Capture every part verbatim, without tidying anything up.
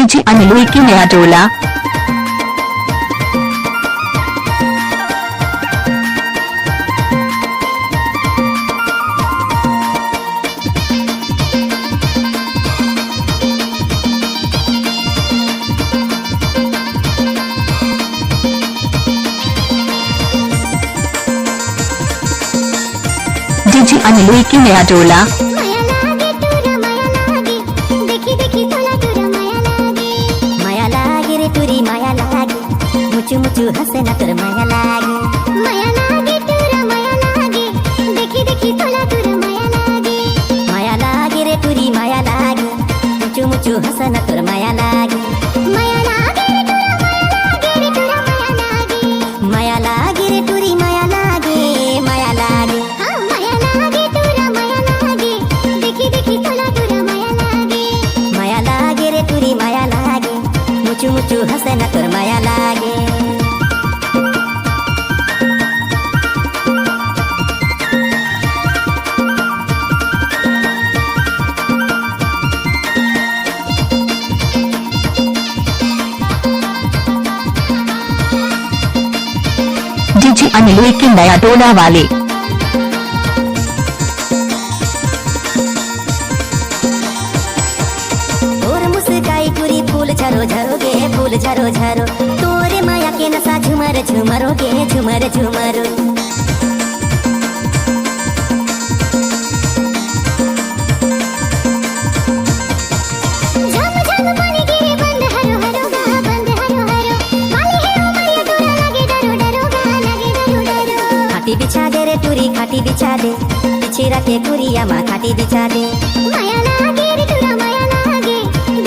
जी अनलोई के नया टोला। डीजे अनलोई के नया टोला। मया लागे टूरा मया लागे, देखी देखी तोला टूरा मया लागे। मया लागे रे टूरी मया लागे, मुचु मुचु हंसे ना तोर मया लागे। मया लागे टूरा मया लागे, देखी देखी तोला टूरा मया लागे। मया लागे रे टूरी मया लागे, मुचु मुचु हंसे ना तोर मया लागे। मया लागे रे टूरा मया लागे, रे टूरा मया लागे। मया लागे रे टूरी मया लागे, मया लागे। हाँ, मया लागे टूरा मया लागे, देखी देखी तोला टूरा मया लागे। मया लागे रे टूरी मया लागे, मुचु मुचु हंसे ना तोर मया लागे। डीजे अनलोई के नया टोला वाले। तोर मुस्काई टूरी फूल झरो झरो गे, फूल झरो झरो। तोरे मया के नशा झुमर झुमरो गे, झुमर झुमरो। झम झम पानी गिरे बंद हरो हरो गा, बंद हरो हरो। बाली हे उमरिया तोरा लागे डरो डरो गा, लागे डरो डरो। खाटी बिछा दे रे टूरी, खाटी बिछा दे। पिछिरा के कुरिया मा खाटी बिछा दे। मया लागे रे टूरा मया लागे,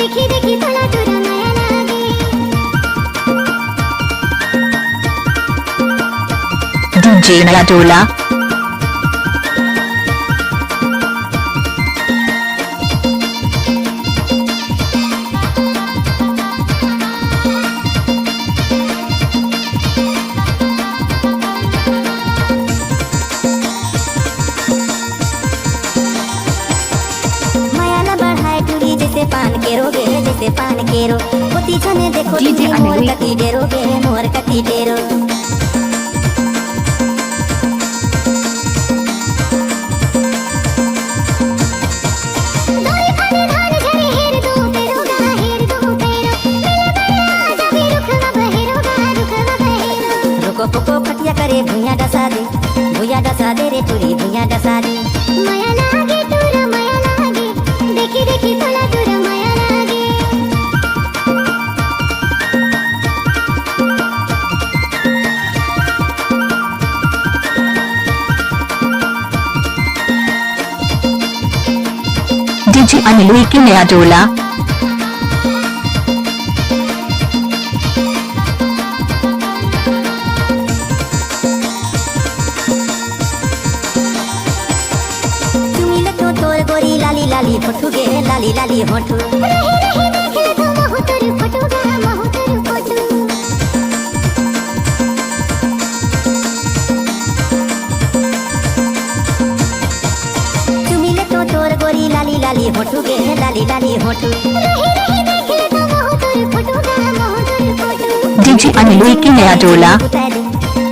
देखी देखी तोला टूरा मया लागे। डीजे नया टोला। मया ला बढ़ाए टूरी जैसे पान के रोगे, जैसे पान के रो। कोती झने देखो डीजे टूरी मोर अनिल। कती डेरो गे, मोर कती डेरो। डोरी फल धान झरे हेर दो पेरो गा, हेर दो पेरो। मिले बया जबी रुखवा बहेरो गा, रुखवा बहेरो। रोको पोको खटिया करे भुइया डसा दे, भुइया डसा दे रे टूरी, भुइया डसा दे। मया लागे टूरा मया लागे, देखी देखी तोला टूरा मया लागे। डीजे अनिलोई के नया टोला। चुमी ले तो तोर गोरी लाली लाली होठू गे, लाली लाली होठू। रही रही देख ले तो महू तोर फोटू गा, महू तोर फोटू। चुमी ले तो तोर गोरी लाली लाली होठू गे, लाली लाली होठू। रही रही देख ले तो महू तोर फोटू गा, महू तोर फोटू। डीजे अनिलोई के नया टोला। बुता दे,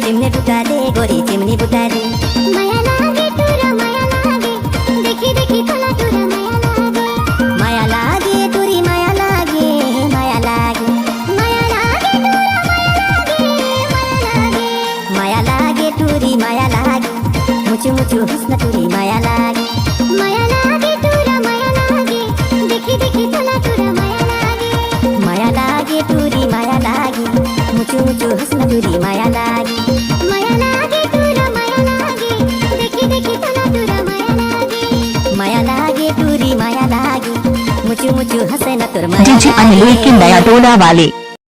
चिमनी बुता दे, गोरी चिमनी बुता दे। मया लागे टूरा मया लागे, देखी देखी तोला टूरा मया लागे। मया लागे टूरी मया लागे, मया लागे। मया लागे टूरा मया लागे, मया लागे। मया लागे टूरी मया लागे, मुचु मुचु हंसना टूरी मया लागे। मया लागे टूरा मया लागे, देखी देखी तोला टूरा मया लागे। मया लागे टूरी मया लागे, मुचु मुचु हंसना टूरी मया लागे। मया लागे टूरा मया लागे, देखी देखी तोला टूरा मया लागे। मया लागे टूरी मया लागे, मुचु मुचु हंसना तोर मया डीजे अनिलोई के लागे। नया टोला वाले।